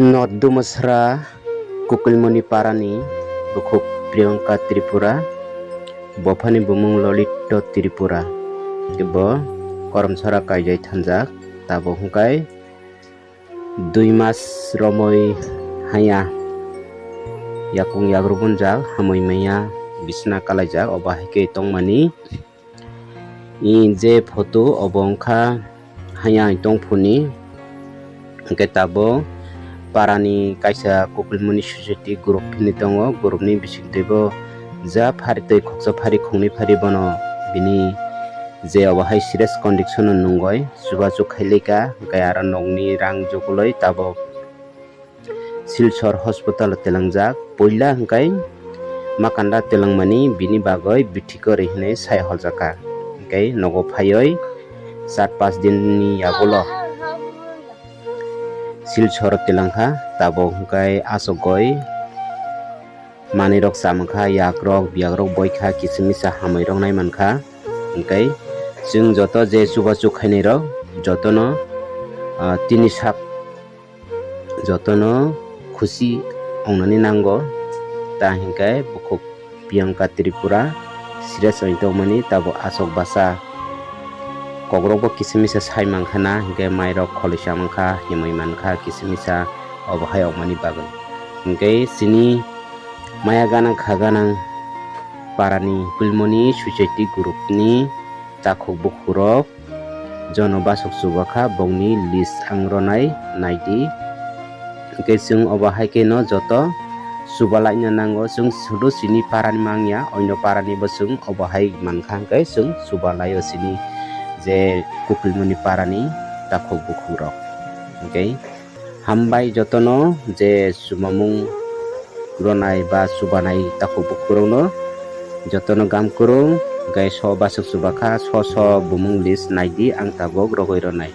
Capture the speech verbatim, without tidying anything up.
North Dumasra Kukulmoni parani bukhuk Priyanka Tripura, bophani bumung Lolito Tripura, bo Koromsora kaijai thanjak, tabuk hwnkhe dui mas romwi haya yakung yagrubunjak, hamwi maya bisna kalaijak, obo hai khe tongmani. I je photo obo wngkha haya tongphuni, hwnkhe tabuk parani kaisa Kukulmoni society group hinwi tongo, group ni bisingtwibo ja phari twi khoksa phari khongni phari bono bini je obo hai serious condition o nungwi chubachu khailika, hwnkhe aro nokni rang jugulwi tabuk Silchar hospital o twlangjak. Puila hwnkhe makanda twlangmani bini bagwi bithik kwrwi hinwi sai holjakha. Hwnkhe nogo phaiwi char panch din ni yagulo Silchar o twlangkha, tabuk hwnkhe aswk goi manwi rok chamankha, yak rok, biyak rok boikha, kisa misa hamwi rok naimankha. Hwnkhe chwng joto je chubachu khainai rok jotono, ah, tini sak jotono khusi wngnani nango, ta hinkhe bukhuk Priyanka Tripura serious wng tongmani, tabuk aswk bwsa kokrokbo kisa misa sai mankha na, hinkhe mairok kholoisa mankha, himwi mankha kisa misa, obo hai wngmani bagwi. Hinkhe chini maya ganang kha ganang parani Kukulmoni society group ni takhuk bukhurok jono basuk chubakha, bongni list ang ronai naidi. Hwnkhe chwng obo hai kheno joto chubalaina nango, chwng sudu chini parani mangya, oino paranibo chwng obo hai mankha, hwnkhe chwng chubalaio chini je Kukulmoni parani takhuk bukhukrok. Hwnkhe hambai jotono je chumamung ronai ba chubanai takhuk bukhukrokno jotono gam kwrwng, hwnkhe so basuk chubakha, so so bumung list naidi, ang tabuk rogwi ronai.